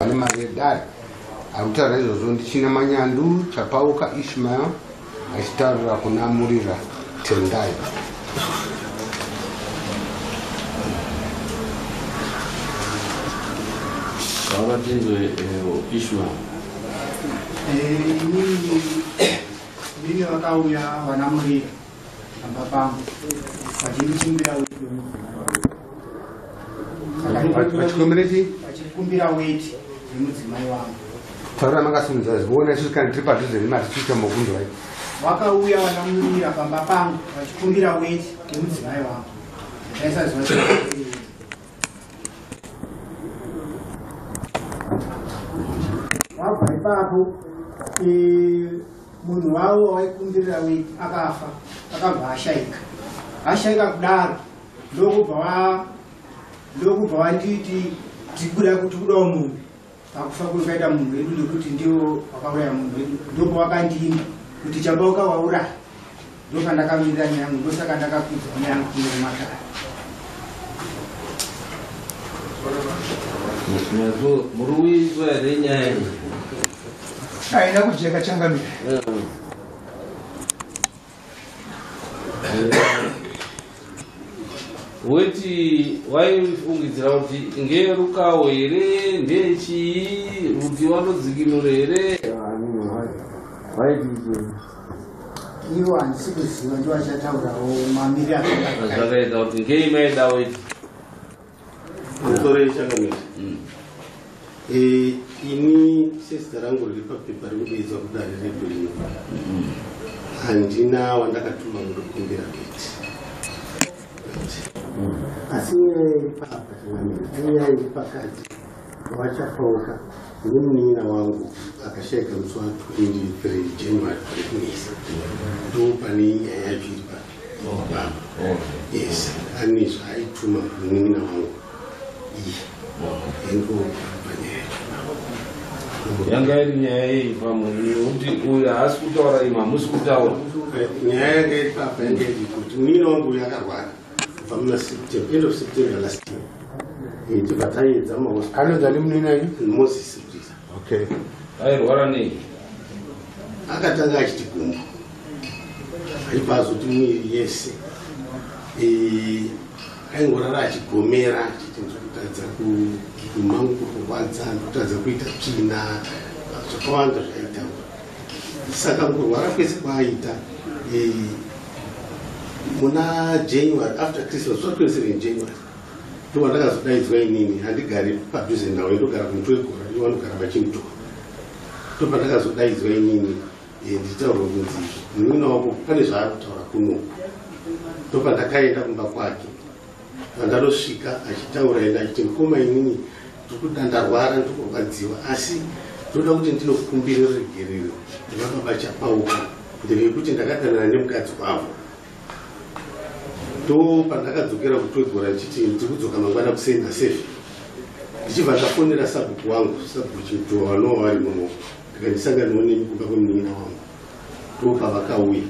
Vane mari yedare ari kutaura izvozvo ndichina Manyandu Chapauka Ishmael achitaurira kuna Murira Tendai. Taura tinzwe Ishmael. Inini vakauya vana Murira pamba pangu vachindichimbira weti wemudzimai wangu. Vachikumbira chii? Vachikumbira weti yemudzimai wangu. Taura makasimudza zviona isusu kana tiri padhuze nemati tichiita mokunzwai. Vakauya vana Murira pamba pangu vachikumbira weti yemudzimai wangu. Ndaisaziva kuti wabva ipapo munhu wavo waikumbirira weti akafa, akabva ashaika. Ashaika kudaro ndokubva vanditi tikuda kuti kudawo munhu pakufa kwekaita munhu wedu nekuti ndio wakauraya munhu wedu. Ndopawakandimba kuti Chapauka wauraya, ndopandakamirira nyaya yangu, ndosaka ndakakwidza nyaya yangu kuno kumatare. Muri kuizwa here nyaya iyi? Haina kujeka changamire. Weti waifungidzira kuti ngerukawo here, ndechii, kuti wanodzikinura here? Waiti Ivo handisi kuziva, ndivo vachataurawo mamiriro azvakaita. Zvakaita kuti ngei maida weti? Musoro changamire. Ini sezita rangu riri papepa riri kudeedzwa kudare redu rino, handina wandakatuma kundokumbira weti. Asi nyaya iri papa changamire, inyaya iri pakati vaChapauka nemunin'ina wangu akashaika musi wa23 January 20. Ndo pane nyaya yacho iri papa. Yes, ane zvaaituma munin'ina wangu iye endo panyaya yacho. Yanga iri nyaya yei pamwe nekuti uyu haasi kutaura, imi hamusi kutaura? Nyaya yanga iri papa yanga iri kuti munin'ina wangu uyu akarwara kubva muna September, end of September last year. Tibva taedza mahospital. Anonzi ani munin'ina wenyu? Moses Murira. Okay. Airwara nei? Akatanga achiti gumbo, achibva azoti mwiri yese. Aingorara achigomera achiti ndikutadza kumangu, kurwadza, ndikutadza kuita tsvina, zvakawanda zvaaitaura. Saka kurwara kwese kwaaita, muna January after Christmas, 27 January, ndo wandakazodaidzwa inini. Handigari padhuze nawo, ndogara kuMutwegora, iwo vanogara vachimutora. Ndo pandakazodaidzwa inini ndichitaurwa kunzi munin'ina wako pane zvaari kutaura kunoku. Ndo pandakaenda kumba kwake, pandanosvika achitaura enda achiti, "Mukoma, inini ndikuda, ndarwara, ndikurwadziwa, asi ndoda kuti ndinokumbira ruregerero ndevababa Chapauka ndevekuti ndakadanana nemukadzi wavo." Ndo pandakadzokera kuTwegora ndichiti ndiri kudzoka mangwana kuseni nasefi, ndichibva ndafonera sabhuku wangu, Sabhuku Chimutowa, vanova vari muno, ndikandisanganawo nemi kumba kwemunin'ina wangu. Ndo pavakauya,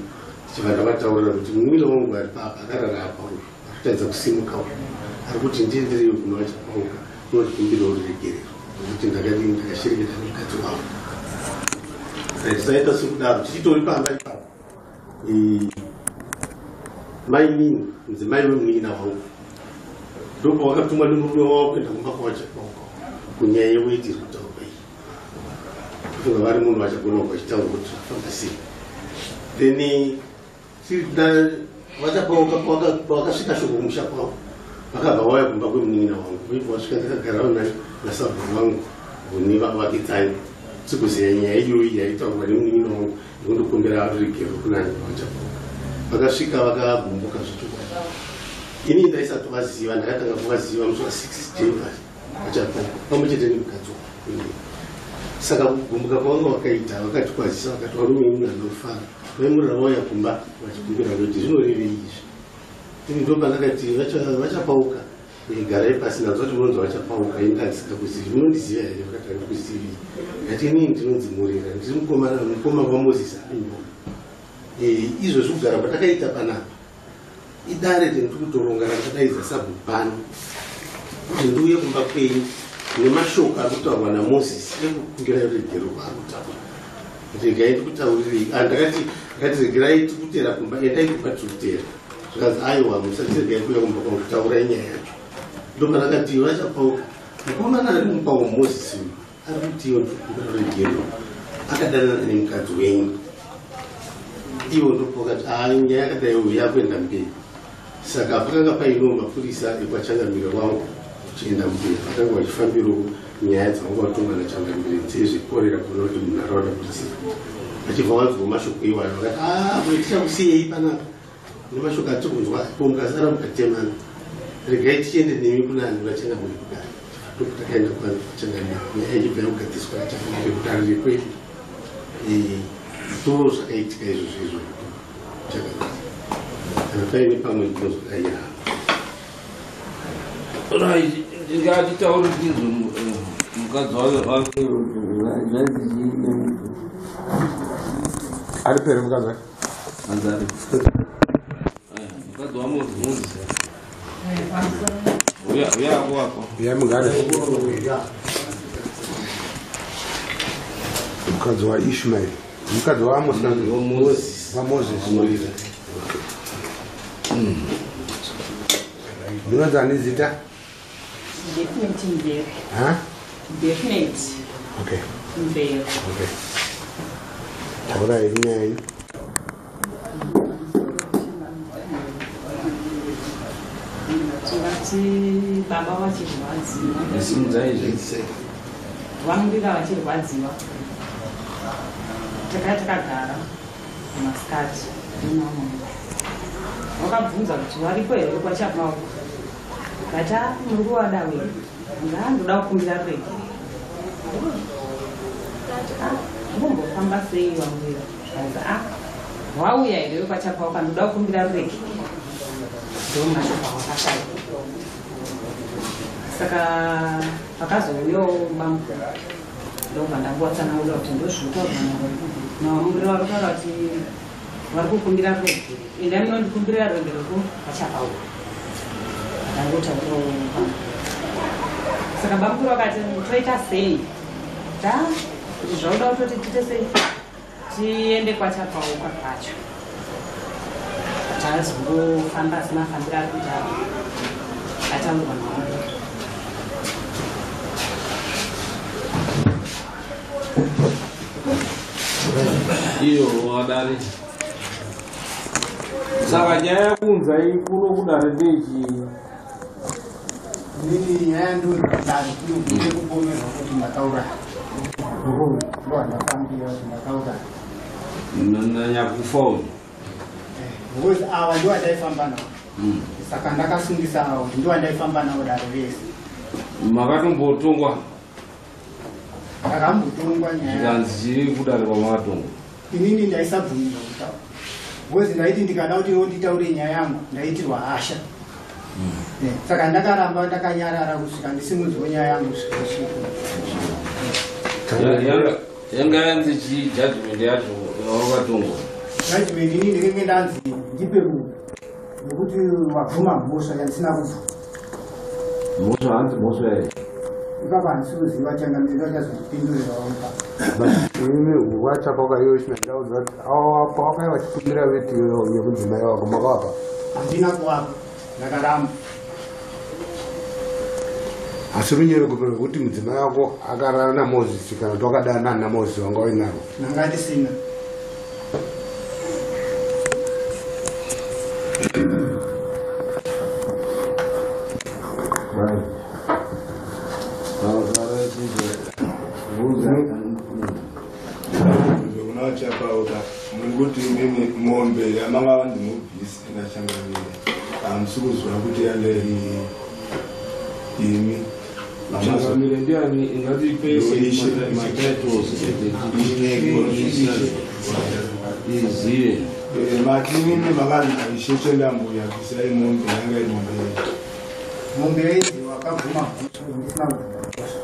ndichibva ndavataurira kuti munin'ina wangu ari papa akarara apa uyu akutadza kusimuka uyu ari kuti ndiendereyo kuno vaChapauka kunotikumbirawo ruregerero nekuti ndakadini, ndakashereketa nemukadzi wavo. Tisaita sekudaro, tichitori pamba ipapo, mainini, mudzimai wemunin'ina wangu, ndopawakatumwa nemurume wavo kuenda kumba kwavaChapauka kunyaya yeweti iri kutaurwa iyi. Kufunga vari munhu vachagona vachitaura kuti zvafamba sei. Then vaChapauka pavakasvika shoko kumusha kwavo, vakabva vauya kumba kwemunin'ina wangu. Vibva vasvika, ndakagarawo nasabhuku wangu nevavakidzani tikuziya nyaya iyoyi yaitaurwa nemunin'ina wangu yekundokumbira ruregerero kunani vaChapauka. Vakasvika vakagumbuka zvechokwadi. Ini ndaisatovaziva, ndakatanga kuvaziva musi wa6 January, vaChapauka pamwe chete nemukadzi wangu. Saka kugumbuka kwavanga vakaita, vakatikwazisa, vakati, "Varume, imi handofara vaimurira vauya kumba vachikumbira kuti zvinorevei izvi?" Ini ndopandakati, "VaChapauka, garai pasi. Ndanzwa kuti munonzi vaChapauka, ini ndandisikakuzivi. Munondiziva here?" Vakati, "Handikuzivi." Ngati, "Inini ndinonzi Murira, ndiri mukoma waMoses Aimbo. Izvozvi kugara kwatakaita panapa idare tendiri kutoronga randakadaidza sabhuku pano kuti ndiuye kumba kwenyu. Nemashoko ari kutaurwa naMozisi ekukumbira ruregero kwaari kutaura. Regai ndikutaurirei. Ndakati ndakati regerai tikutera kumba, endai kumba tikutera. Zvikanzi aiwa musatiregai kuuya kumba kwangu, taurai nyaya yacho. Ndopandakati vachapauka. Mukomana ari kumba waMozisi uyu ari kuti iwo ndikukumbira ruregero. Akadanana nemukadzi wenyu. Iwo ndopakati nyaya yakadai uyu yakuenda mberi. Saka pakanga paino mapurisa ekwachangamire wangu uchienda mberi vakanga vachifambirawo nyaya dzavanga vatonga nachangamire dzezvekorera kuona kuti munharaunda kuti vachibva vanzwawo mashoko iwayo vakati tichakusiyei panapa nemashoko atiri kunzwa ko mukasara mukatemana regai tichiende nemi kunani vachangamire kudare. Ndokutakaenda kwachangamire nyaya ichibva yakugadziriswa nachangamire kudare rekwedu. Ndo zvakaitika izvozvo izvo changamire. Kana paine pamwe ndinozodayira. Right, ndingatitaure ndizvo mukadzi wake zvainzi chii? Ari pere mukadzi wake? Hanzi ari. Mukadzi waMozisi. Uya uya wako. Uya mugare. Mukadzi waIshmael. Mukadzi waAmos Moses. waMoses. Ndinonzi ani zita? Definite Mbere. Ha? Definite Okay. Mbere. Okay. Taurai nyaya yenyu. Tingati baba vachirwadziwa. Simudzai zve. Vamurira vachirwadziwa. Takagara masikati nemamwe. Wakabvunza kuti varipo here kwachapauka. Kati muri kuvada wei? Ngandoda kukumbira ruregero. Ndinombofamba sei vamurira? Zvikanzi wauya here kwachapauka ndoda kukumbira ruregero. Ndomashoko awakataura. Saka pakazouyawo bamukuru ndobva ndangovatsanangurira kuti ndozvinotaurwa navamurira vari kutaura kuti vari kukumbira ruregero. Endai munondikumbirira ruregero kwachapauka. Akangotaurawo bamukuru. Saka bamukuru vakati toita sei? Kuti zvauda kutoti tiite sei? Tiende kwachapauka kwacho. Tazongofamba asi mafambiro ari kuita ataurwa navamurira. Iyo wadare. Saka nyaya yakunzai kuno kudare ndechii? Inini nyaya ndodare kuno kupomerwa kuti ndakauraya. Ndowandafambira kuti ndakauraya. Nanyakufa uyu. Because ava ndovandaifamba navo. Saka ndakasungisa avo kuti ndovandaifamba navo dare rese. Makatombotongwa? Ndakambotongwa nyaya. Zvikanzi chiri kudare kwamakatongwa? Inini ndaisabvumirwa kutaura. Because ndaiti ndikada kuti nditaure nyaya yangu ndaitirwa hasha. Saka ndakaramba ndakanyarara kusvika ndisimudzwe nyaya yangu kusvika usiku. Yanga yanzi chii judgment yacho wakatongwa? Judgment inini ndinenge ndanzi ndipe rudo nekuti wabvuma mhosva yandisina kubvuma. Mhosva hanzi mhosva yei? Ipapa handisi kuziva changamire vachazondipindurirawo ipapo. Imi wachapauka iwe Ishmael ndaudza kuti pawakauya vachikumbira veti yemudzimai wako makavapa? Handina kuvapa, ndakaramba. Asi runyerekupe rwekuti mudzimai wako akarara naMozisi kana kuti wakadanana naMozisi wanga uinarwo? Ndanga ndisina. Chapauka muri kuti mimi mombe yamanga vandimubvisi nachangamire hamusi kuzwa kuti yanga imi. Changamire ndiani? Ingatipe matitles izive. Mati mimi makanzi ishe chendambuya bvisai mombe yanga iri mombe yedu. Mombe yaidzi wakabvuma mhosva ndisina kubvuma mhosva.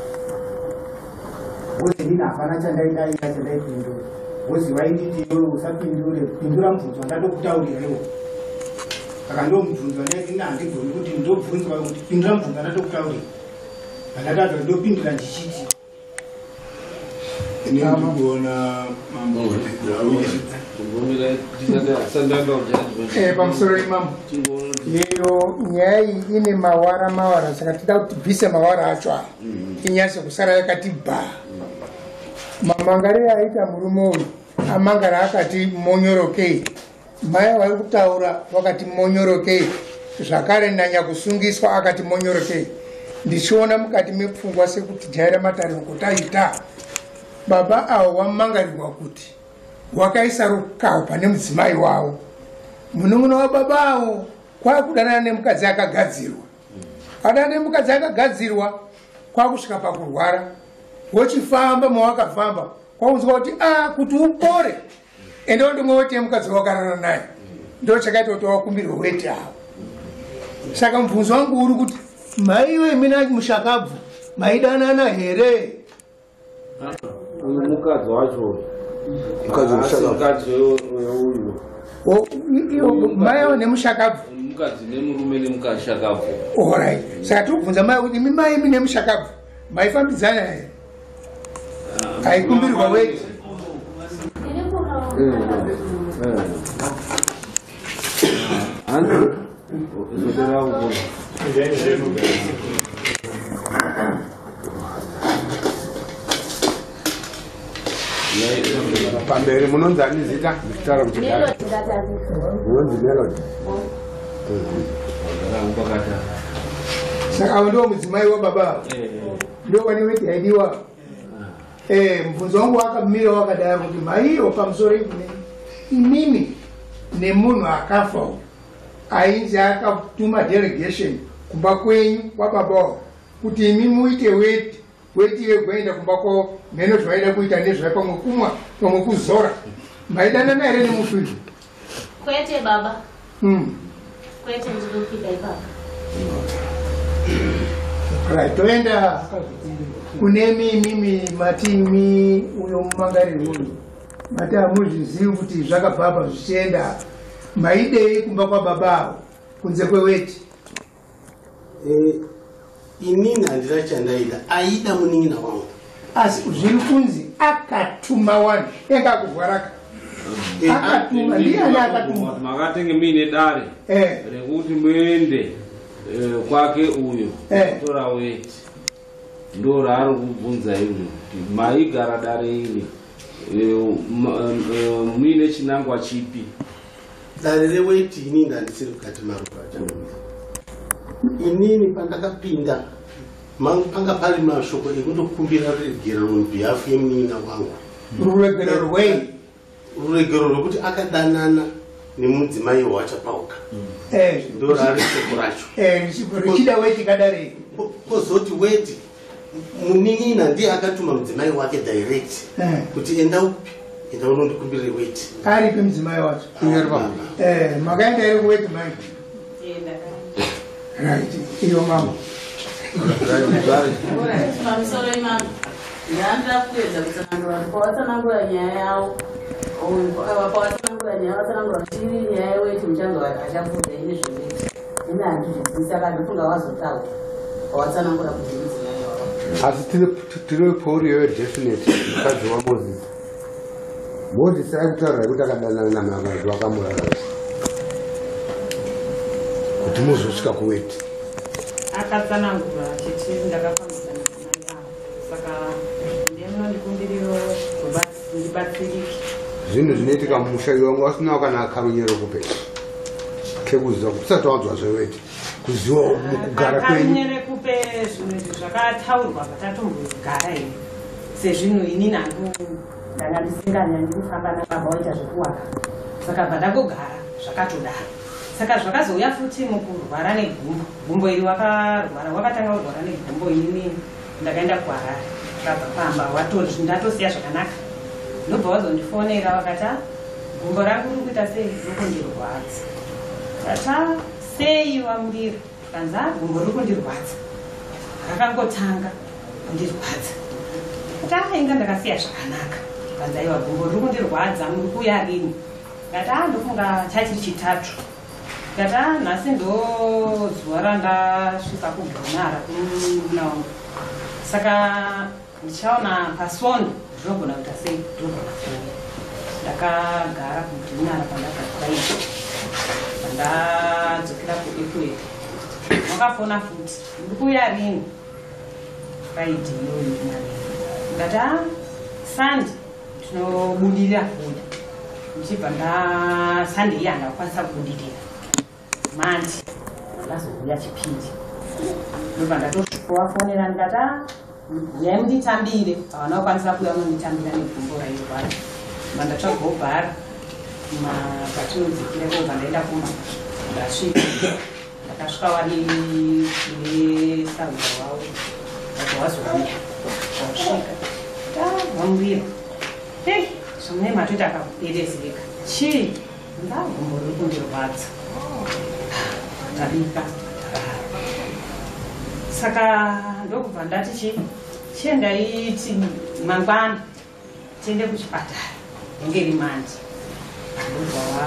Ngozi inini hapana chandaidayira chandaipindura. Ngozi vainditi iwewe usapindure, pindura mubvunzo wandandokutaurira iwo. Saka ndomubvunzo wandaiti ini handigoni kuti ndobvunzwa kuti pindura mubvunzo wandandokutaurira. Vandatadza ndopindura ndichiti Ini ndikuona mambo Pamusoro imambo, iyo nyaya iyi ine mawara mawara, saka tida kuti tibvise mawara acho aya, inyase kusara yakati bha. Mamangariro aita murume uyu amangara akati monyorokei, mai vari kutaura vakati monyorokei, zvakare nanyakusungiswa akati monyorokei. Ndichiona mukati mepfungwa sekuti jaira matariro kutaita baba avo vamangarirwa kuti wakaisa rukawo pane mudzimai wavo, munun'una wababa avo kwakudanana nemukadzi akagadzirwa, adanana nemukadzi akagadzirwa kwakusvika pakurwara, wochifamba mawakafamba kwaunzwa kuti a kuti upore ende wondomwe weti yemukadzi wakarara naye, ndo chakaita kuti wakumbirwe weti avo. Saka mubvunzo wangu uri kuti maiwe mina mushakabvu maidanana here? Uyu mukadzi wacho Mukadzi wemushakabvu. Mukadzi weuyu Mai avo nemushakabvu, mukadzi nemurume nemushakabvu. Alright, saka tiri kubvunza mai kuti imi mai imi nemushakabvu maifambidzana here? Aikumbirwa weti. Pamberi munonzi ani zita ndichitaura kuchigara? Munonzi Melody. Saka avo ndiwo mudzimai wababa avo ndo vane weti yaidiwa. Mubvunzo wangu wakamira wakadaro kuti maiwo pamusoro ikune imimi nemunhu akafa uyu ainzi akatuma delegation kumba kwenyu kwababa kuti imi muite weti weti yegoenda kumba kwavo, mheno zvaida kuita nezvai, pamwe kumwa pamwe kuzora. Maidanana here nemufi uyu? Kwete baba. Kwete, ndinopika ipapo. Right, toenda kune mimi mati imi uyo mumangariro uyu mati hamuzvizivi kuti zvakabva apa zvichienda. Maidei kumba kwababa avo kunze kweweti? Inini handina chandaida, aida munin'ina wangu. Asi zviri kunzi akatuma wani enga akuvharaka akatuma, ndiani akatuma? Makatenge muine dare rekuti muende kwake uyo tora weti, ndo raari kubvunza izvo kuti maigara dare iri muine chinangwa chipi? Dare reweti inini handisiri kukati maruva. Inini pandakapinda panga pari mashoko ekundokumbira ruregerero on behalf yemunin'ina wangu. Ruregerero rwei? Ruregerero rwekuti akadanana nemudzimai wachapauka, ndo rari shoko racho. Richida weti kadare. Kozoti weti munin'ina ndiye akatuma mudzimai wake direct kuti enda upi, enda unondikumbirire weti. Aripi mudzimai wacho? Makaenda here kuweti mai? Right, iyo mama. Pamusoro imama, ndandira kuedza kutsanangura kuti pawatsanangura nyaya yavo, pawatsanangura nyaya vatsanangura kuti iri nyaya yeweti muchanzo achabvunza ine zveweti, ine handizvizivi, saka ndofunga wazotaura pawatsanangura kuti mudzimai wavo. Asi tiri pori iyoyo definite mukadzi waMoses. Moses aikutaurira kuti akadanana namakazi wakamurara kuti muzosvika kuweti. Akatsanangura achiti ndakafambidzana namai avo, saka ndinondikumbiriro ndibatsirike. Zvinhu zvinoitika mumusha iwe wanga usinawo kana karunyero kupe kekuziva kuti usati wanzwa zveweti, kuziva mukugara kwenyu. Karunyere kupe zvinhu izvi zvakataurwa patatombogara here sezvinhu inini hangu ndanga ndisinganyanyi kufamba nababa waita zvekuwaka, saka bva ndangogara zvakatodaro. Saka zvakazouya futi mukurwara negumbo, gumbo iri wakarwara, wakatanga kurwara negumbo, inini ndakaenda kuHarare, ndabva pamba ndatosiya zvakanaka, ndobva wazondifonera vakati "Ah, gumbo rangu riri kuita sei, riri kundirwadza." Tata sei wamurira? Kanzi "Ah, gumbo riri kundirwadza, rakangotanga kundirwadza." Kuti "Ah, inga ndakasiya zvakanaka." Kanzi "Aiwa, gumbo riri kundirwadza, muri kuuya rini?" Ndati "Ah, ndofunga chachiri chitatu." Ndati "Ah, nhasi ndo zuva randasvika kugonara kumurume wangu, Saka ndichaona pasondo ndinogona kuita sei, ndinogona kuuya. Ndakagara kudhinara pandakagara, pandadzokera kuEpworth wakafona futi, ndiri kuuya rini Friday iyoyo kumanheru. Ndikati a Sunday ndinobudirira kuuya. Ndichibva nda Sunday iya handakukwanisa kubudirira, Monday ndazouya Chipiri. Ndobva ndatosvikovafonera ndikati a uyai munditambire. Havana kukwanisa kuuya unonditambira negumbo rairwara. Bva ndatsvagawo bhara patinodzikira kobva ndaenda kumba. Ndasvika, ndakasvika wari nesahwira wavo, vabva wazouya. Wasvika vamurira, ei zvamune matoita akakuperezeka chii? Ndagumbo riri kundirwadza. Tabika tarara. Saka ndokubva ndati chi chiendaiti mangwana tiende kuchipatara, inge iri Monday. Ndobva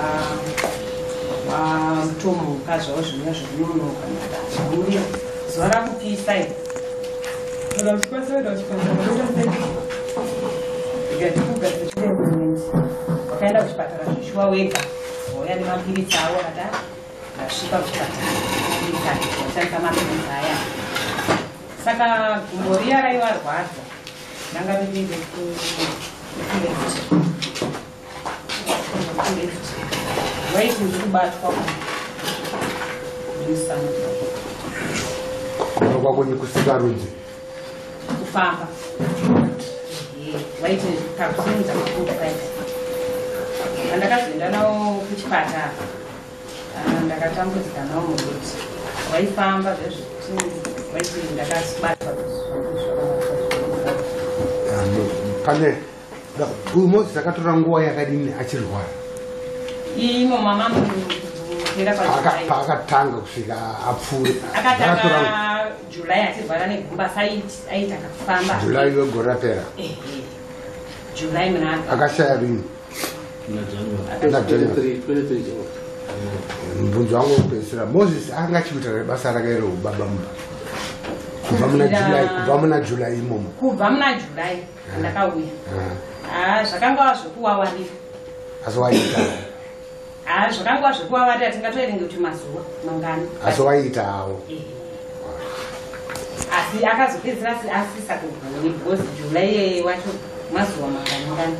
watomuka zvavo zvimwe zvinonoka. Ndakazvamurira zuva rakupisa iri. Kana uchikwanisa kuenda kuchipatara, unoita sei? Ndikati kugadzira wakaenda kuchipatara zvishuwa wega, wauya nemapiritsi avo. Akati "Ah, ndasvika kuchipatara, washandisa mapiritsi aya." Saka gumbo riya raivarwadza ranga riri rekuleft, kuleft waiti ndiri kubatwa nemusana. Kuva kwako nekusikarudzi? Kufamba. Ehe, waiti kakusimudza makumbo kaita. Pandakazoenda nawo kuchipatara, ndakatambudzika nawo muroad, waifamba zvezvekuti waiti ndakabatwa. Pane uyu Moses akatora nguva yakadini achirwara? Imo mama mupera. Paakatanga kusvika apfuure? Akatanga July achirwara negumba, aita kakufamba. July wegore rapera? Ehe, July muna Akashaya rini? Na January. 23 January. Mubvunzo wangu wekupedzisira, Moses anga achiita rebasa rake reubaba mumba kubva muna July, kubva muna July imomo? Kubva muna July ndakauya. Ah, zvakangova zvekuwawarira. Asi waiita? Ah, zvakangova zvekuwawarira, tingatoerenge kuti mazuva mangani. Asi waiita hawo? Ehe. Asi akazopedzisira asisakugoni because July iyeye wacho mazuva mangani ngani,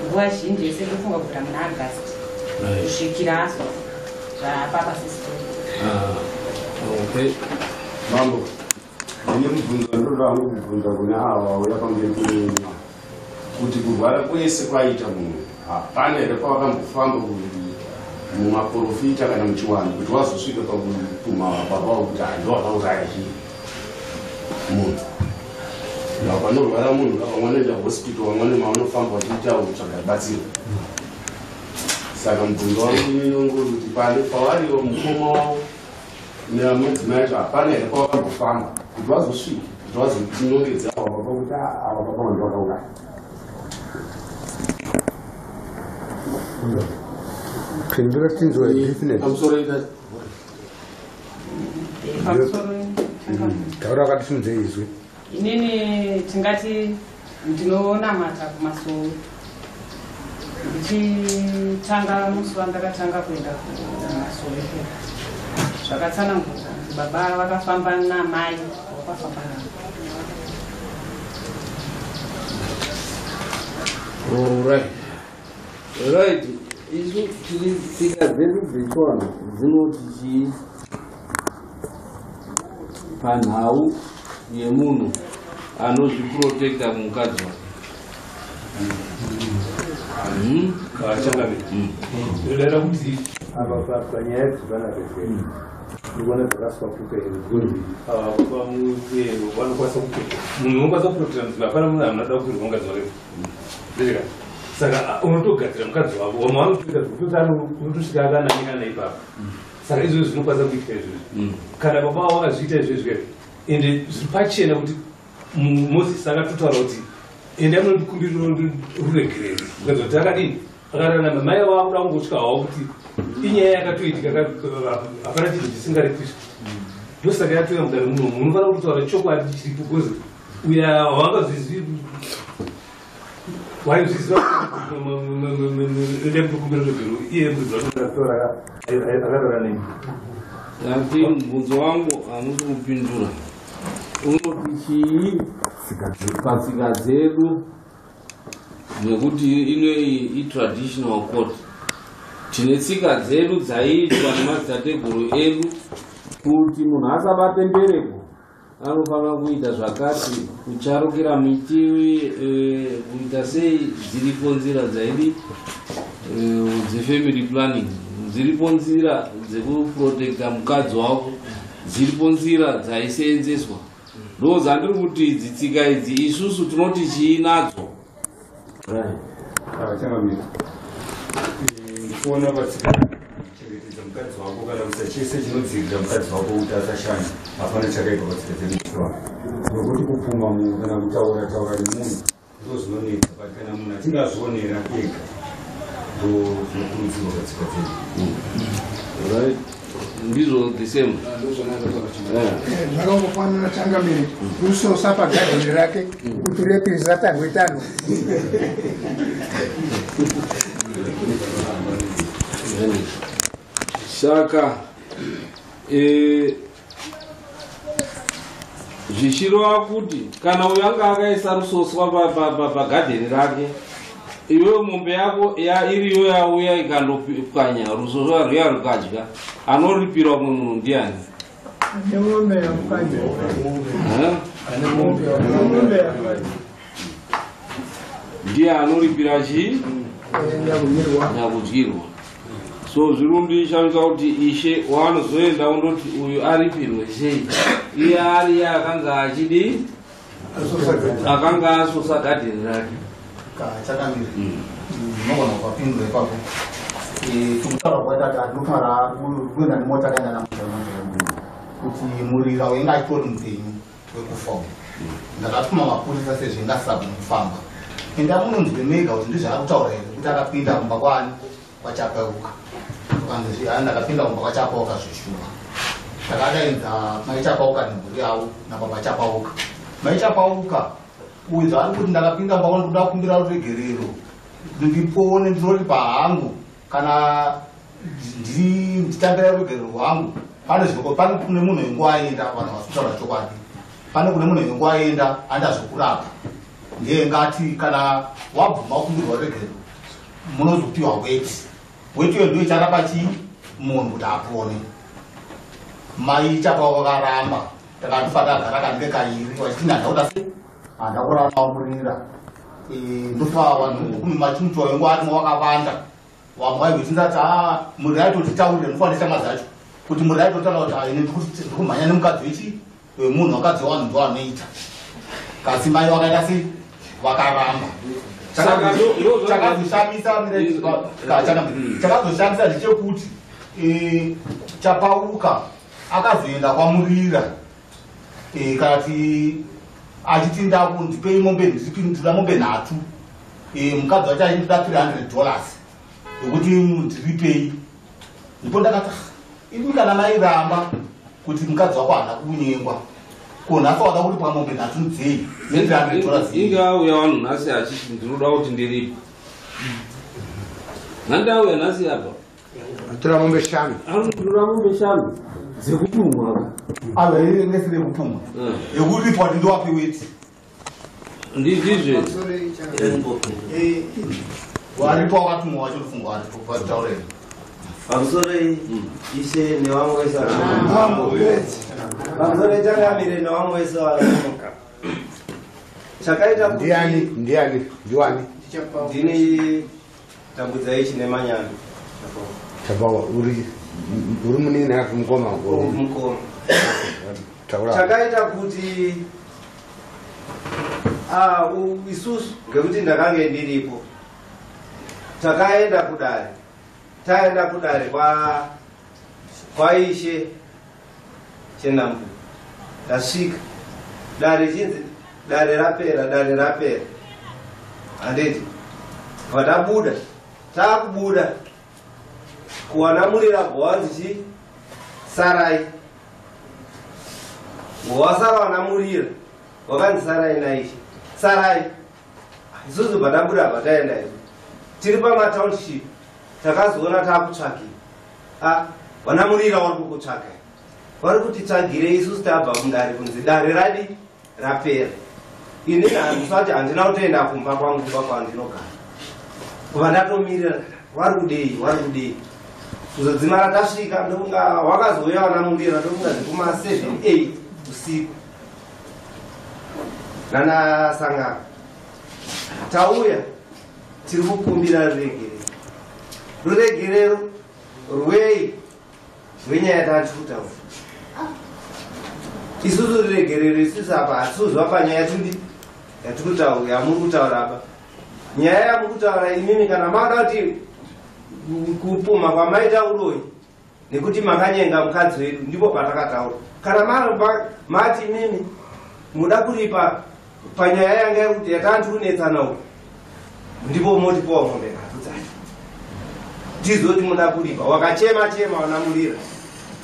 nguva zhinji yese ndofunga kubvira muna August kusvikira azo zvapapa sisitori. Ah, okay. Mambo, ndine mubvunzo wandoda hangu kubvunza kune ava vauya pamberi penyu, kuti kurwara kwese kwaita munhu, hapana here pawakambofamba mumaprofita kana muchiwanhu kuti wazosvika pakupuma baba kuti hando wakauraya chii munhu? Panorwara munhu, vamwe vanoenda hospital, vamwe mavanofamba vachiita kutsvaga rubatsiro. Saka mubvunzo wangu inini ungori kuti pane pawariwo mukoma wavo nemudzimai acho, hapana here pawakambofamba kuti wazosvika kuti wazotinongedza ava baba kuti ava baba vanhu vakauraya? Pindura tinzwe definite. Pamusoro ita. Pamusoro. Taura wakatisimudze izwi. Inini tingati ndinonamata kumasowe. Ndichitanga musi wandakatanga kuenda kumasowe, zvakatsanangurwa kuti baba vakafamba namai, vakafamba navo. Alright. Right. Isu tiri tsika dzedu dzechivanhu dzinoti chii panhau yemunhu anozviprotecta mukadzi wake? Changamire, ndinodaira kuti apa panyaya dzevana vezvene ndikuona dzakaswapuka here, because vanokwanisa munhu unokwanisa kuprotecta mudzimai. Hapana munhu anoda kuirwa mukadzi wake, ndika saka unotogadzira mukadzi wako. Vamwe vanotoita zvekutoti unotosvika akanangana ipapo. Saka izvozvo zvinokwanisa kuitika izvozvo kana baba vavo vakazviita izvozvo, ende zviri pachena kuti Moses akatotaura kuti endai munondikumbirira ruregerero, kuratidza kuti akadini, akararama. Mai vakuda kungotya havo kuti inyaya yakatoitika, hapana chinhu chisingaripiswi. Ndosaka yatouya mudare munomu, munofanira kutotaura chokwadi chiripo, because Uya wangazvizivi waizviziva kukumbira ruregero iye mudzi wacho akarara nemi. Ati mubvunzo wangu hamusi kupindura. Unoti chii patsika dzedu, nekuti inoyi itraditional court, tine tsika dzedu dzaiitwa nemadzitateguru edu kuti munhu asabate mbereko anofanira kuita zvakati, kucharukira miti, kuita sei. Dziripo nzira dzaidi dzefamily planning, dziripo nzira dzekuprotecta mukadzi wako, dziripo nzira dzaiseenzeswa. Ndo dzandiri kuti idzi tsika idzi isusu tinoti chii nadzo? Changamire, ndikuona patsika kuchengetedza mukadzi wako kana kuisa chese chinodzivirira mukadzi wako kuti asashanda, hapana chakaipa patsika dzedu nokuti kupfuma munhu kana kutaura taura nemunhu ndo zvinonetsa, but kana munhu achinge azvionera ega ndo zvinokurudzirwa patsika dzedu. Right, ndizvo the same. Zvakangofanana changamire, rusosa pagadheni rake kuti repirisa tanhwe tanho. Saka zvichireva kuti kana uyo anga akaisa rusoswa pagadheni rake, iwewe mombe yako iriyo yauya ikandopwanya rusoswa rwuya rukadya, anoripira umwe munhu ndiani? Ane mombe yakupwanya. Ndiye anoripira chii? Nyakudyirwa. So zvirundishamisa kuti ishe waanozoenda undoti uyu aripirwe sei, iye ari akanga achidi akanga asosa gadheni rake. Chakamire, unogona kupapindura ipapo. Tikutaura kwaita kuti andinofanira kuenda nemota akaenda namuchamuchamu kuti murira wainge achitori mupenyu wekufa uyu. Ndakatuma mapurisa sezvo ingasabva kufamba, enda munonzwe mega kuti ndizvaari kutaura here kuti akapinda kumba kwani kwaChapauka. Ukanzi ndakapinda kumba kwaChapauka zveshuwa. Ndakadaidza mai Chapauka nemhuri yavo nababa Chapauka. Mai Chapauka uyu zvaari kuti ndakapinda mumba kwani kuda kukumbira ruregerero ndipone, ndinoripa hangu kana nditambira ruregerero rwangu. Pane zvoko, pane kune munhu wenguva aenda, vanhu havasi kutaura chokwadi, pane kune munhu wenguva aenda andazokurapa, ndiye ngati kana wabvuma kukumbirwa ruregerero munozopiwa weti. Weti iyo ndiyo icharapa chii munhu kuti apone. Mai Chapauka vakaramba, takatofa tagara kanenge kairi vachiti handakuda sei, handakurara murira. Ndofa vanhu machimuti wainguva arimo wakawanda, vamwe vaigochinza kuti aa murira aitotitaurire mufanira chama dzacho kuti murira aitotaura kuti ini ndikumhanya nemukadzi wechi wemunhu, wakadzi wavanhu ndo anoita. Kasi mai vakaita sei, vakaramba. Chakazoshamisa ndechekuti Chapauka akazoenda kwaMurira kati achiti ndipei mombe, ndinoda mombe 3, mukadzi wacho achindida $300 yekuti ndiripei. Ndipo ndakati imi kana mairamba kuti mukadzi wako haana kunyengwa, ko nhasi wada kuti pamombe 3 dzei ne$300? Inge auya vanhu nhasi achiti ndinoda kuti ndiripe, nhandauya nhasi apa atora mombe 5, anotora mombe 5 dzekupumwa. Ava nesire kupumwa yekuripwa kuti ndowape weti. Ndizvizve waripo wakatumwa wacho rufungo waripo vataureni. Pamusoro ishe nevamwe wese, pamusoro changamire nevamwe wese varamuka. Chakaita ndiani? Ndiani? Ndiwani? Ndini Tambudzai Chine Manyano. Chapawa, uri munini ati mukoma? Mukoma. Taura. Chakaita kuti isusu, ngekuti ndakange ndiripo, takaenda kudare. Taenda kudare kwaishe Chenambu, tasvika dare chinzi dare rapera, dare rapera, handiti? Vatabuda, taakubuda kuwana murira bhowanzi chi sarai, wasara wana murira Wakanzi sarai naishe, sarai. Isusu bva tabuda, bva taenda izvo tiri pamatownship, takazoona taakutsvakira. A, vana Murira vari kukutsvakai, vari kuti tsvagirei. Isusu tabva mudare, kunzi dare radi rapera. Inini handisati, handina kutoenda kumba kwangu, kumba kwandinogara, kuva ndatomirira vari kudei, vari kudei. Kuzodzimara tasvika, ndokunga wakazouya vana Murira, ndokunga dzekuma 7 8 usiku nanasangano. Tauya tiri kukumbira ruregerero. Ruregerero rwei? Rwenyaya yatati kutaura isusu? Ruregerero isusu apa hatisuzwa panyaya tudi yatikutaura, yamuri kutaura apa. Nyaya yamuri kutaura imimi, kana mada kuti kupumha kwamaita uroyi nekuti makanyenga mukadzi wedu, ndipo patakataura. Kana mati imimi muda kuripa panyaya yanga yekuti yatanti kunetsana uku, ndipo motipowa mombe nhatu dzacho, tizoti muda kuripa. Wakachema chema wana Murira,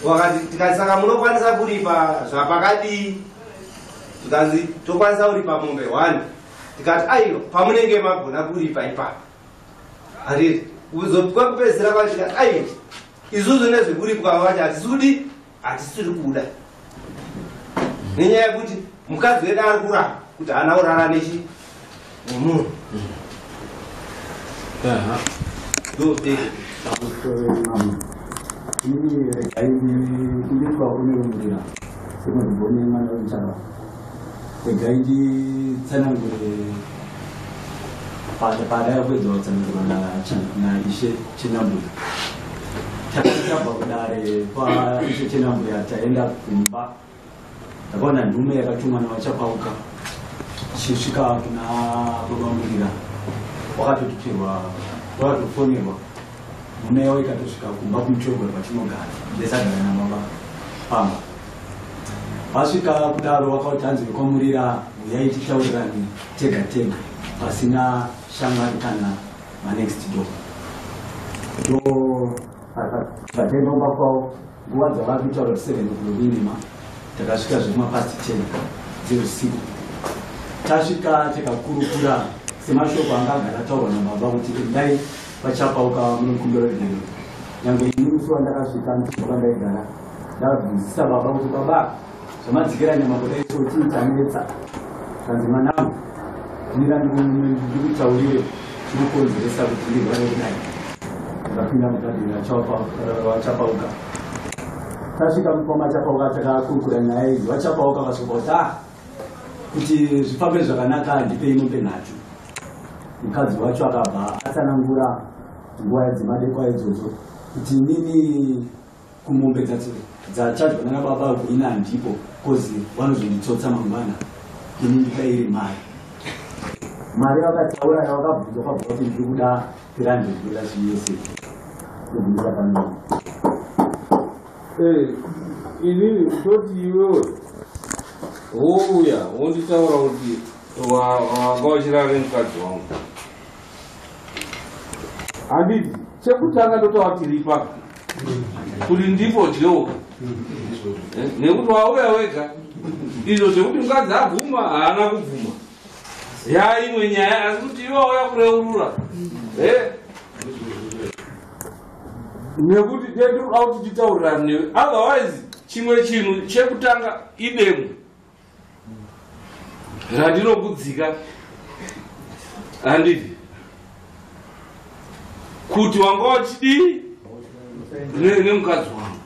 wakati tikati, saka munokwanisa kuripa zvapakadii? Tikanzi tokwanisa kuripa mombe 1. Tikati aiwa, pamunenge magona kuripa ipapo, handiti? Kwekupedzisira kwacho tikati aiwa, isusu nezvekuripwa kwacho hatisudi, hatisiri kuda, nenyaya yekuti mukadzi wedu ari kuramba kuti haana kurara nechi nemunhu. Inini regai ndikumbirwa unerumurira semunhu mwana wemuchava. Regai nditsanangure padaya kuedza kutsanangurwa naIshe Chenambuya. Takati tabva kudare kwaIshe Chenambuya, taenda kumba, takaona nhume yakatumwa naVaChapauka ichisvika kuna baba Murira. Wakatotutirwa, wakatofonerwa, nhume yavo ikatosvika kumba kuMutogwa kwatinogara, ndesagara nababa pamba. Vasvika kudaro, vakauti hanzi vekwaMurira, uyai titaurirane tega tega pasina shamwari kana manext door. Ndo vataenda kumba kwavo nguva dzavari kutaura kuti 7 o'clock inema. Takasvika zvemapast 10 dzeusiku. Tasvika, tikakurukura semashoko anga agara ataurwa nababa kuti endai vaChapauka munokumbira ruregerero. Nyange ini musi wandakasvika ndaigara ndabvunzisa baba kuti, baba, zvamadzikira nyama kudai so, chii chanetsa? Kanzi, mwanangu, mira ndikutaurire chinokonzeresa kuti ndirware kudai. Ndakapinda mugadheni vaChapauka. Tasvika mukoma Chapauka, takakurukura nyaya idzi. VaChapauka vasvika kuti, ah, kuti zvifambe zvakanaka, ndipei mombe nhatu. Mukadzi wacho akabva atsanangura nguva yadzimadekwa idzodzo kuti inini kumombe dzachadwa nana baba ini handipo, 'cause vanozonditsotsa mangwana. Ini ndikairi mari, mari vakataura yavakabvunzwa kwabva kuti ndiri kuda $300 yese yobvunza pano. Inini toti iwewe wouya wonditaura kuti wanga uchirara nemukadzi wangu, handiti? Chekutanga ndotaura tiripa kuti ndipo dyeuka, nekuti wauya wega. Izvo zvekuti mukadzi abvuma, haana kubvuma, yaimwe nyaya, asi kuti iwe wauya kureurura, nekuti tendinoda kuti titaurirane newe. Otherwise chimwe chinhu chekutanga idemo randinokudzika, handiti? Kuti wanga wachidii nemukadzi wangu,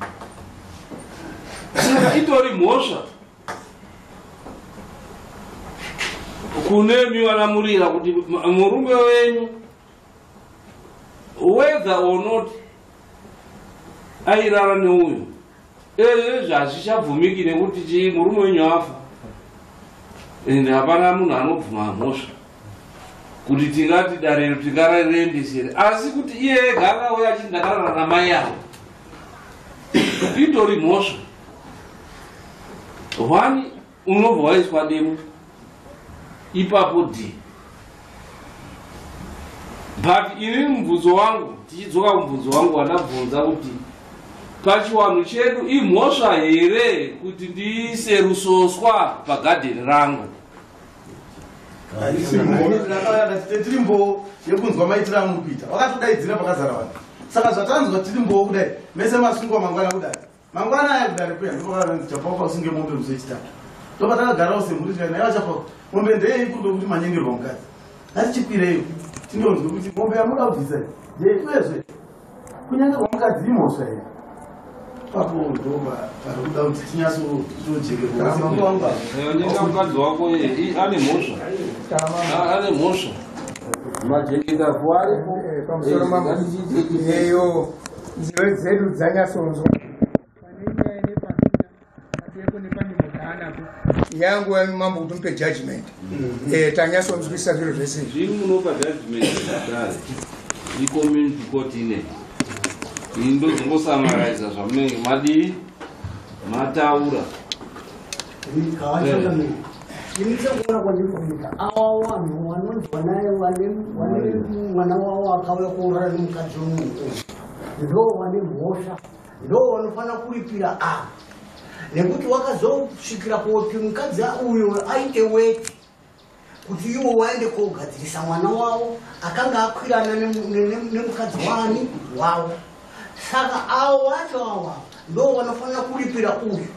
saka itori mhosva kunemi vanamurira kuti murume wenyu, whether or not airara neuyu, ezvezvi hazvichabvumiki, nekuti chii? Murume wenyu afa, ende hapana munhu anobvuma mhosva kuti tingati darero tingararendesere. Asi kuti iye ega akauya achiti ndakarara namai avo, itori mhosva. One, unobva waiswa demo ipapo d. But ini mubvunzo wangu, tichidzoka kumubvunzo wangu wandabvunza kuti pachiwanhu chedu imhosva here kuti ndiise rusoswa pagadheni rangu? Tiri mboo yekunzwa maitiro amuri kuita, wakatodaidzira pakazara vanhu. Saka zvatanzwa tiri mboo kudai, mese masungwa mangwana kudai, mangwana aya kudare kuya ndopakanzi Chapauka usunge mombe musi wechitatu. Ndopatakagarawo semhuri tikati, naiwa Chapauka, mombe ndeyei? Kuri kwekuti manyengerwa mukadzi, ngatichikwireyo tindonzwe kuti mombe yamuda kubvisa ndei. Uyezve kunyangerwa mukadzi imhosva here? Papo ndopa pari kuda kuti tinyatsotojekerwa. Nyenga mukadzi wako ane mhosva, ane mhosva. Majeketa fuaripo. Pamusoro mambo, eyo nzeve dzedu dzanyatsonzwa pane nyaya nepasina pateko nepane munhu yangu mambo kuti mupe judgment. Tanyatsonzwisa zviro zvese izvi. Zviri munopa judgment dare icommunity court ine ini ndozongosamaraiza zvamunenge madii mataura. Ini sekuona kwandiri kuita, ava vanhu vanonzi vanaye vane mwana wavo akauya kuurara nemukadzi wemunhu, ndo vane mhosva, ndo vanofanira kuripira ava, nekuti wakazosvikira kuti mukadzi uyo aite weti kuti iwo waende kogadzirisa mwana wavo akanga akwirana nemukadzi wani wavo. Saka avo vacho ava ndo vanofanira kuripira uyu.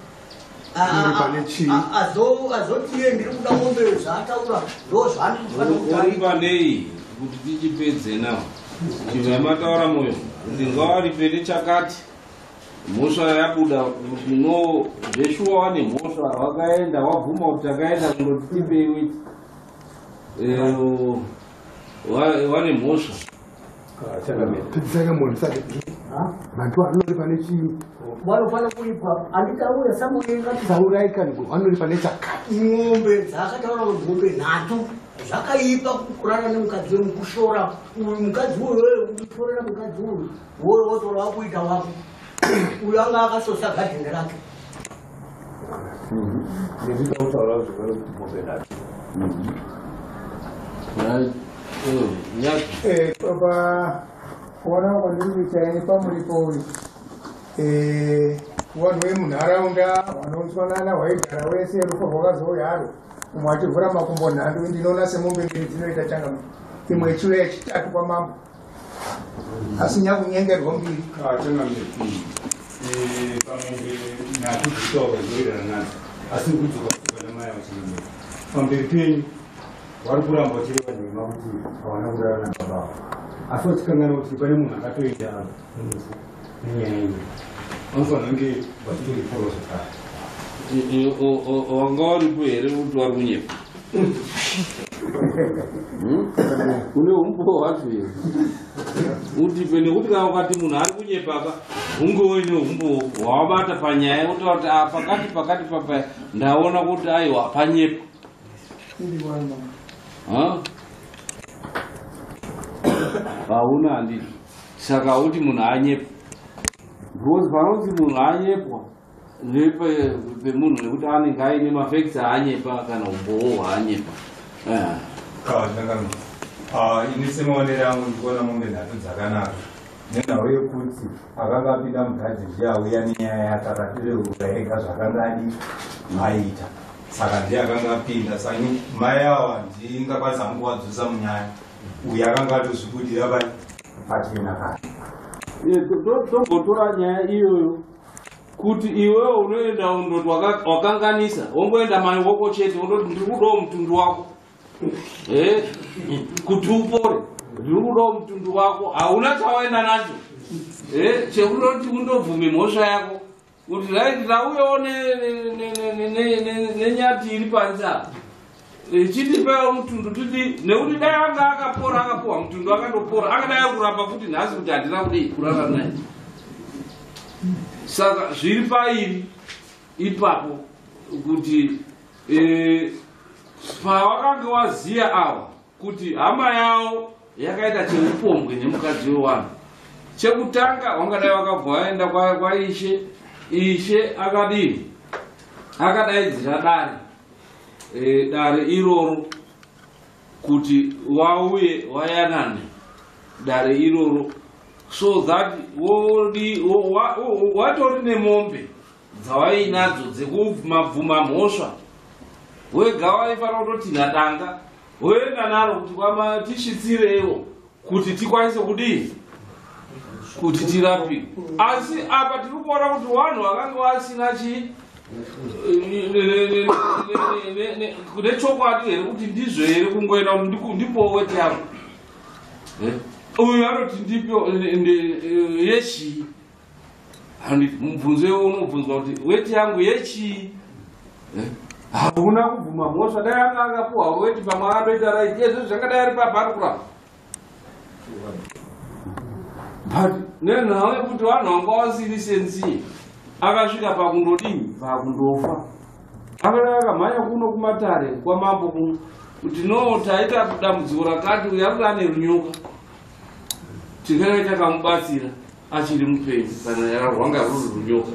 Azoti iye ndiri kuda mombe, zvaataura ndo zvaanofanira kuti aite. Oripa nei kuti tichipedze nawo? Chibva mataura moyo kuti ngawaripe nechakati. Mhosva yabuda kuti no, zveshuwa wane mhosva, wakaenda wabvuma kuti takaenda kundoti tipei weti. Wane mhosva. Pedzisai munhu sati vantu vanoripa nechii? Vanofanira kuripa, handitaure samuenga. Taurai kani, vanoripa nechakati. Mombe dzaakataura kuti mombe nhatu, zvakaipa kurara nemukadzi wemunhu, kushora uyu mukadzi uyu, kutorera mukadzi uyu woyo wotora wakuita wako. Uyu anga akasosa gadheni rake. Ndinoda kutaura zvekare kuti mombe nhatu. Pa kuona kwandiri kuita ini pamuripo uyu, vanhu vemunharaunda vanonzwanana, waigara wese, rufu rwakazouya haro, umwe achivhura makumbo nhando. Ndinoona semombe mbiri dzinoita changamiro, imwe ichiuya yechitatu kwamambo, asi nyakunyengerwa mbiri. Changamiro, pamombe nhatu dzitaurwa dzinowirirana nadzo, asi kudzoka kutuka namai avo. Changamiro, pamberi penyu vari kuramba vachireva nhema kuti havana kurara nababa avo, asi vachikanganwa kuti pane munhu akatoenda murufu nenyaya iyi. Vanofanira kunge vachitoriporawo zvakare. Wanga waripo here kuti wari kunyepa? Une umbowo hwacho here utipe? Nekuti kana ukati munhu ari kunyepaka, hunge uine umbowo hwawabata panyaya, wotaura kuti, "Ah, pakati pakati papa ndaona kuti aiwa, panyepa." Ha? Hauna, handiti? Saka uti munhu anyepa because panonzi munhu anyepwa pemunhu nekuti anenge aine mafacts aanyepa kana umbowo hwaanyepa. Changamiro, ini semaonero angu ndikuona mombe nhatu dzakanaka nenhau yekuti akanga apinda mugadheni ndiye auya nenyaya yake, akatireurura ega zvakanga adi aita. Saka ndiye akanga apinda. Saka ini mai ava ndingakwanisa hangu kuvadzosa munyaya, uyu akanga atozvibudira pachena kare. Tombotora nyaya iyoyo kuti iwewe unoenda undoti wakanganisa, wongoenda maiwoko chete, wondoti ndiri kudawo mutundu wako kuti upore, ndiri kudawo mutundu wako. Hauna chawaenda nacho chekutoti undobvume mhosva yako kuti right, tauyawo nenyati iri panze apa, chitipewo mutundu titi. Nekuti dai anga akapora, akapuhwa mutundu akandopora, akadai kuramba futi nhasi kuti handina kudii kurara naye. Saka zviri pairi ipapo kuti pawakange waziya ava kuti hama yavo yakaita cheupombwe nemukadzi wewanhu, chekutanga wangadai wakabva waenda kwaishe. Ishe akadini? Akadaidzira dare, dare iroro kuti wauye wayanane dare iroro, so that watori nemombe dzawainadzo dzekubvuma mhosva wega, waifanira kutotinha danga. Voenda naro kuti kwama tisvitsireiwo kuti tikwanise kudii kuti tirapike. Asi apa tiri kuona kuti vanhu vakanga vasina chii nechokwadi here kuti ndizvo here kungoenda kuti ndipowo weti yangu. Uyu anoti ndipe yechii. Mubvunzo iwo unobvunzwa kuti weti yangu yechii. Hauna kubvuma mhosva, dai anga akapuhwa weti pamwe akandoita raiti ezvo zvangadai ari pabva ari kurapa. But nenhau yekuti vanhu vanga vasiri sensiye akasvika pakundodini pakundofa. Akadai akamhanya kuno kumatare kwamambo kuno kuti no taita dambudziko rakati uyu ari ane runyoka tingadai takamubatsira achiri mupenyu kana rwanga ruri runyoka.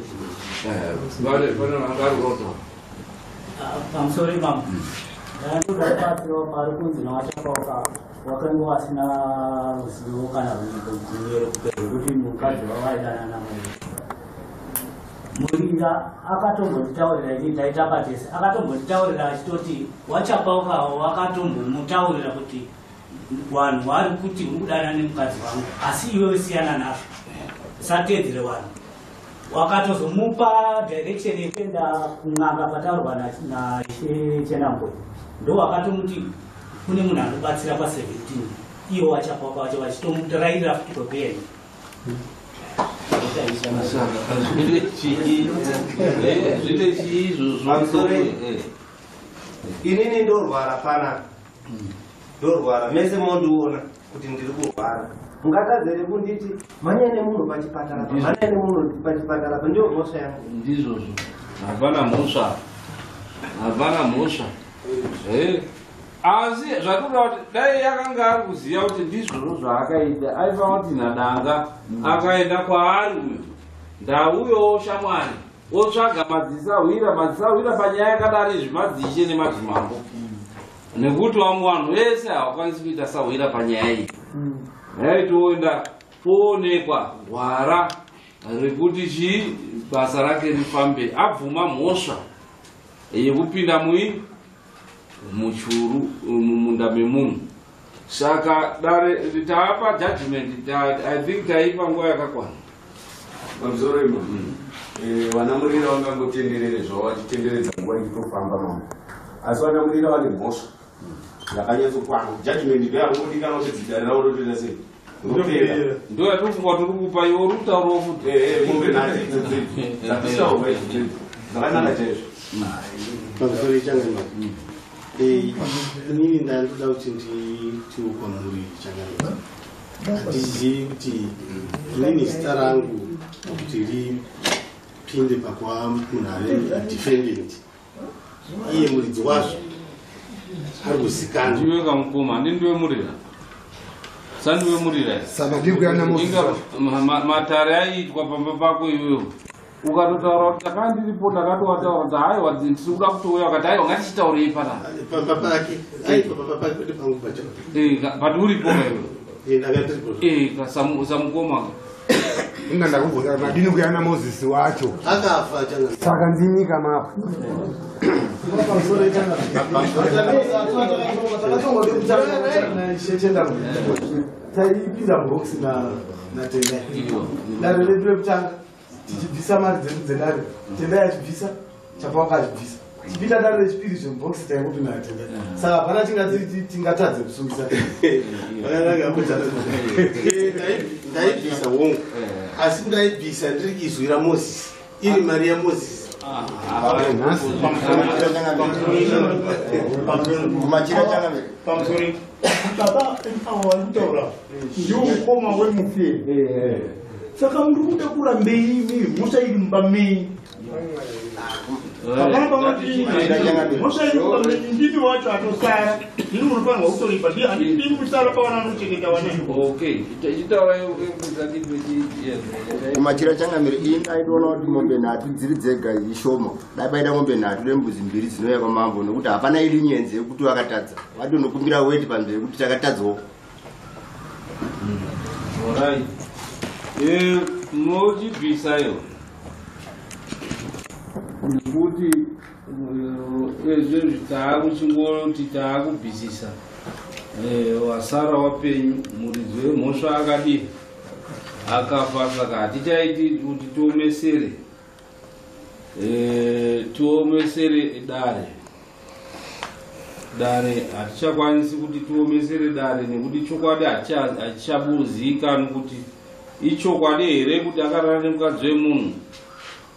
Pane vanga ruroto. Pamusoro imamo ndandoda kubatsirawo pari kunzi nawaChapauka wakanga wasina ruzivo kana runyero rwekuti mukadzi wavaidana Murira akatombonditaurira ini taitamba tese akatombonditaurira achitoti waChapauka wakatombomutaurira kuti vanhu vari kuti uri kudana nemukadzi wangu asi iwewe siyana nazvo usateedzere vanhu. Wakatozomupa direction yekuenda kun'anga pataurwa naIshe Chenambo ndo wakatomuti kune munhu anobatsira pa 17 iwo waChapauka wacho vachitomurairira futi kwekuenda. Inini ndorwara panapa, ndorwara mese mondiona kuti ndiri kurwara. Mungatadzere kunditi mhanyai nemunhu pachipatara, mhanyai nemunhu pachipatara, ndiyo mhosva yangu. Ndizvozvo, hapana mhosva, hapana mhosva. Asi zvatinoda kuti dai akanga ari kuziva kuti ndizvozvo zvaakaita aifanira kuti nadanga akaenda kwaari uyu ndauyowo shamwari otsvaga madzisahwira madzisahwira panyaya yakadari izvi madzishe nemadzimambo nekuti vamwe vanhu vese havakwanisi kuita sahwira panyaya iyi. Yaitoenda poonekwa gwara rekuti chii basa rake rifambe abvuma mhosva yekupinda mui muchuru mumunda memunhu. Saka dare taapa judgment I think taipa nguva yakakwana. Pamusoro imo vana Murira vangangotenderere zvavo vachitenderedza nguva ichitofamba mambo, asi vana Murira vane mhosva yakanyatsokwana. Judgment ndoyangodikana kuti dare ravo rotoita sei ndo yatofunga tiri kupa iwe uri kutaurawo futi mombe nhatu idzo dzedu dzatisaurwa idzo dzedu dzakanaka chaizvo. Pamusoro ichangamiro inini ndandoda kuti nditiwo kwamuri changamiro handizivi kuti inini zita rangu kuti ripinde pakuva munhu ari defendant iye muridzi wazvo ari kuzikanwa. Ndiwe kamukoma ndindiwe Murira sandiwe Murira matare aiitwa pamba pako iwewe ukatotaura kuti ndakanga ndiripo ndakatowataura kuti haiwa ndiri kuda kutouya wakati haiwa ngatichitaurei panapa pamba pake aitwa pamba pake kwete pangu pacho but uripo kaiwe samukoma inga ndakubvunza madini kuyana Mozisi wacho akafa saka ndimika mapa taipinda mubhokisi naTendai dare redu rekutanga tichibvisa mari dzedu dzedare Tendai achibvisa Chapauka achibvisa chipinda dare rechipiri zvemubhokisi taingopinda naTendai saka hapana tingatadze kusungisa. Ndaibvisa wongo asi ndaibvisa ndiri izwi raMozisi iri mari yaMozisi. Baba avo vari kutaura ndiwo mukoma wemufi saka muri kuda kurambei imi mhosva iri mumba menyu hapana pamati mhosva iri mumba menyu ndimi wacho atosara ndini munofanirwa kutoripa handii musara pavana anochengeta vana. Kumachira changamiro ini ndaitoona kuti mombe nhatu dziri dzega ishoma dai paita mombe nhatu nembudzi mbiri dzinouya kwamambo nekuti hapana iri nyenze yekuti vakatadza vatonokumbira weti panzvimbo yekuti takatadzawo. Munochibvisa iyo nekuti ezvezvi taakuchingoti taakubvisisa Wasara wapenyu, muridzi wemhosva akadii? Akafa. Saka hatichaiti kuti tiomesere, tiomesere dare. Dare hatichakwanisi kuti tiomesere dare nekuti chokwadi hachichabuzikanwi kuti ichokwadi here kuti akarara nemukadzi wemunhu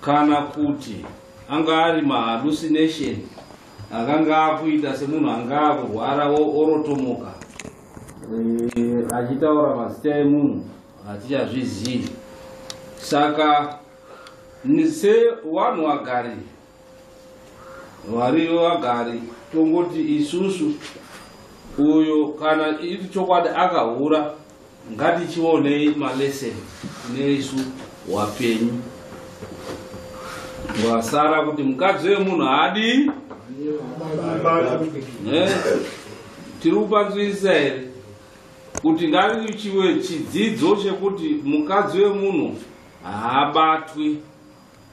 kana kuti anga ari mahallucination akanga akuita semunhu anga akurwara orotomoka, achitaura mazita emunhu, hatichazvizivi. Saka sevanhu vagari vari vagari, tongoti isusu uyo kana iri chokwadi akahura, ngatichionei malesson neisu wapenyu wasara kuti mukadzi wemunhu haadii. Tiri kupanzwisisa here kuti ngatichiwe chidzidzo chekuti mukadzi wemunhu haabatwi,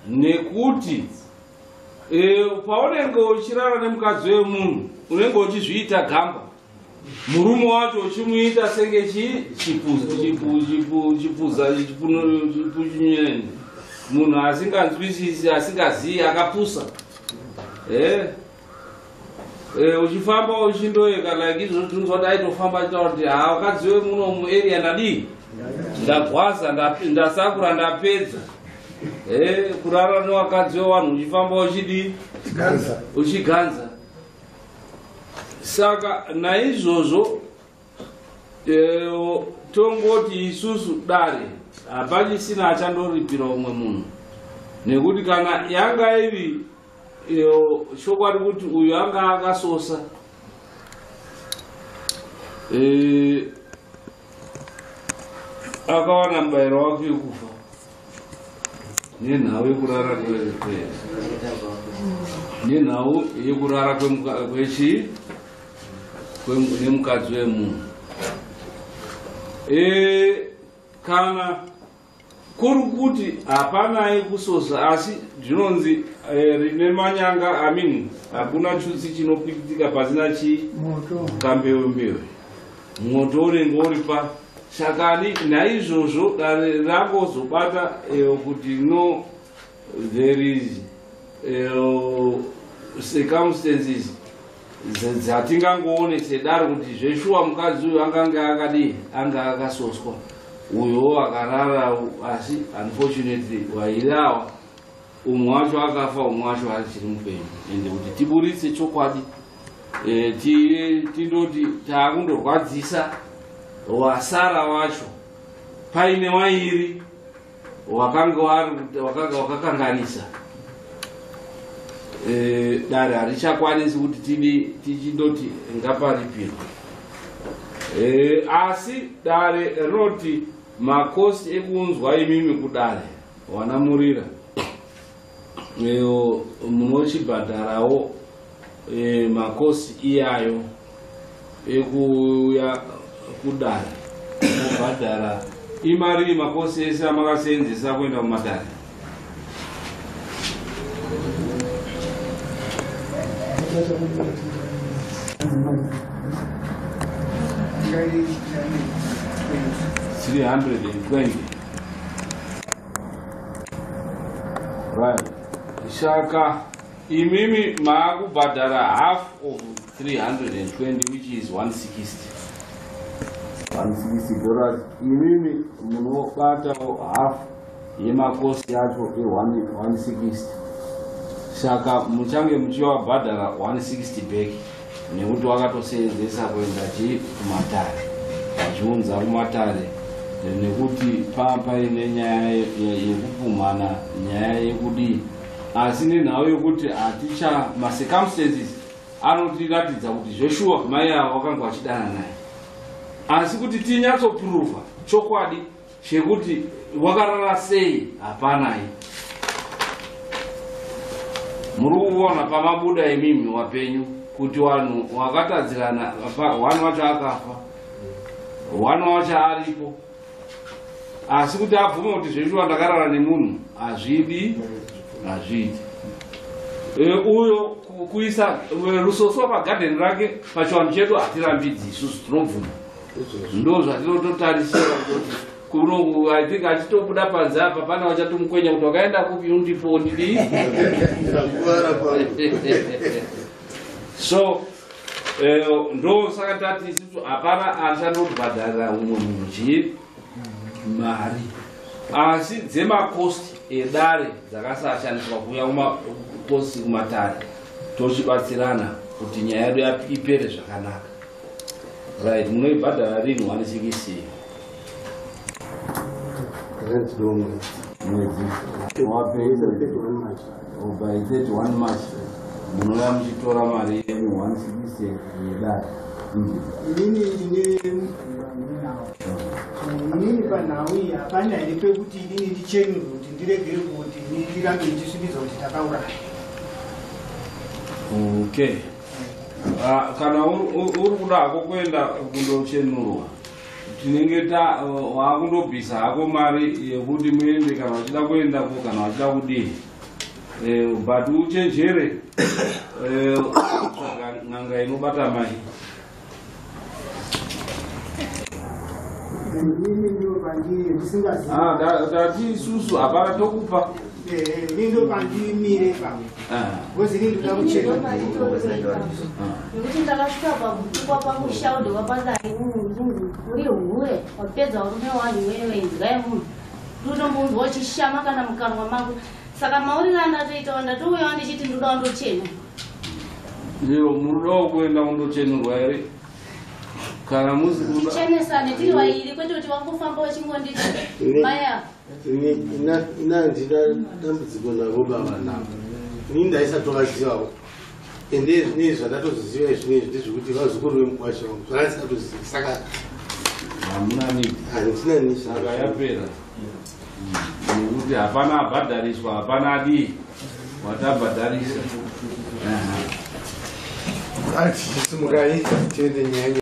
nekuti paunenge uchirara nemukadzi wemunhu unenge uchizviita gamba, murume wacho uchimuita senge chipuza chipunyeni, munhu asinganzwisisi, asingazivi, akapusa. Uchifamba uchindoeka like izvozvo, tinonzwa kuti aitofamba achitaura kuti ha, vakadzi vemuno muarea ndadii, ndagwaza, ndasakura, ndapedza. Kurara nevakadzi vevanhu uchifamba uchidii, uchiganza. Saka naizvozvo tongoti isusu dare hapachisina achandoripira umwe munhu, nekuti kana yanga iri chokwadi kuti uyu anga akasosa, akawana mubayiro wake wekufa nenhau yekurara nenhau yekurara kwechi nemukadzi wemunhu. Kana kuri kuti hapanai kusosa, asi zvinonzi rine manyanga, I mean, hakuna chutsi chinopikitika pasina chi kambewe mbewe, moto unenge uri pa. Sakani naizvozvo dare rangozobata kuti no, there is circumstances dzatingangoone sedare kuti zveshuwa mukadzi uyu anganga akadii, anga akasoswa, uyo akarara, asi unfortunately wairawa umwe wacho akafa, umwe wacho achiri mupenyu. Ende kuti tiburitse chokwadi, tindoti taakundorwadzisa wasara wacho paine wairi wakanga wakakanganisa. Dare harichakwanisi kuti tidi tichindoti ngaparipirwe. Asi dare rinoti makosi ekuunzwa imimi kudare wanamurira munochibhadharawo makosi iyayo ekuuya kudare, mobhadhara imari makosi ese amakasenzesa kuenda kumatare. $320. Right. Saka imimi maakubhadhara half of 320, which is 160. $160. Imimi munobatawo half yemakosi yacho e160, saka muchange muchiwabhadhara 160 back, nekuti wakatosenzesa kuenda chi kumatare, vachiunza kumatare, nekuti paine nyaya yekupumhana, nyaya yekudii, asi nenhau yekuti haticha macircumstances anotiratidza kuti zveshuwa mai ava vakanga vachidana naye, asi kuti tinyatsoprova chokwadi chekuti wakarara sei hapanai. Muri kuona pamabuda imimi wapenyu kuti vanhu wakatadzirana, one wacho akafa, one wacho aripo, asi kuti abvume kuti zveshuwa ndakarara nemunhu hazvidi, hazviiti. Uyo kuisa rusoswa pagadheni rake pachivanhu chedu hatirambidzi isusu tinobvuma. Ndo zvatinototarisira kuti kuno I think achitobuda panze apa pana vachatomukwenya kuti wakaenda kupi undipo ndidii. So ndo saka tati isusu hapana achandobhadharira umwe munhu chii mari, asi dzemakosti edare dzakasashandiswa kuuya kumakosti kumatare tochibatsirana kuti nyaya yedu ipere zvakanaka. Right, munoibhadhara rini 160? Mwedzi by 31 March munouya muchitora mari yenyu 160 yedare. Inini inini panhau iyi hapana here pekuti inini ndichenurwe kuti ndiregere kuti ndirambe ndichisvibidza kuti takauraya? Okay. Kana uri kuda hako kuenda kundochenurwa, tinenge wakundobvisa hako mari yekuti muende kana uchida kuendako kana uchida kudii. But uchenjere kutsvaga n'anga inobata mai. Inini ndo pandiri ndisingazivi. Tati isusu hapana tokupa. Inini ndo pandimire ipapo. Because inini ndoda kuchena. Nekuti ndakasvika pakutukwa pakushaudwa padai munhu uri hure wapedza varume wanhu wewe inzwa yemunhu ndotombonzwa uchishama kana mukanwa mangu. Saka mauriro andatoitawo ndatouyawo ndichiti ndoda kundochena. Iyo munodawo kuenda kundochenurwa here? Kana musi kuda tichenesane tiri vairi kwete kuti wangofamba uchingonditi maya. Ina handina dambudziko navo baba navo, ini ndaisatovazivawo ende zvinezvi zvandatozoziva zvinezvi ndezvekuti vazukuru vemukwasha wangu zvandisatozivi, saka hamuna nini, handina nini. Saka yapera nekuti hapana abhadhariswa, hapana adii watabhadharisa. Ati simukai tiende nyaya.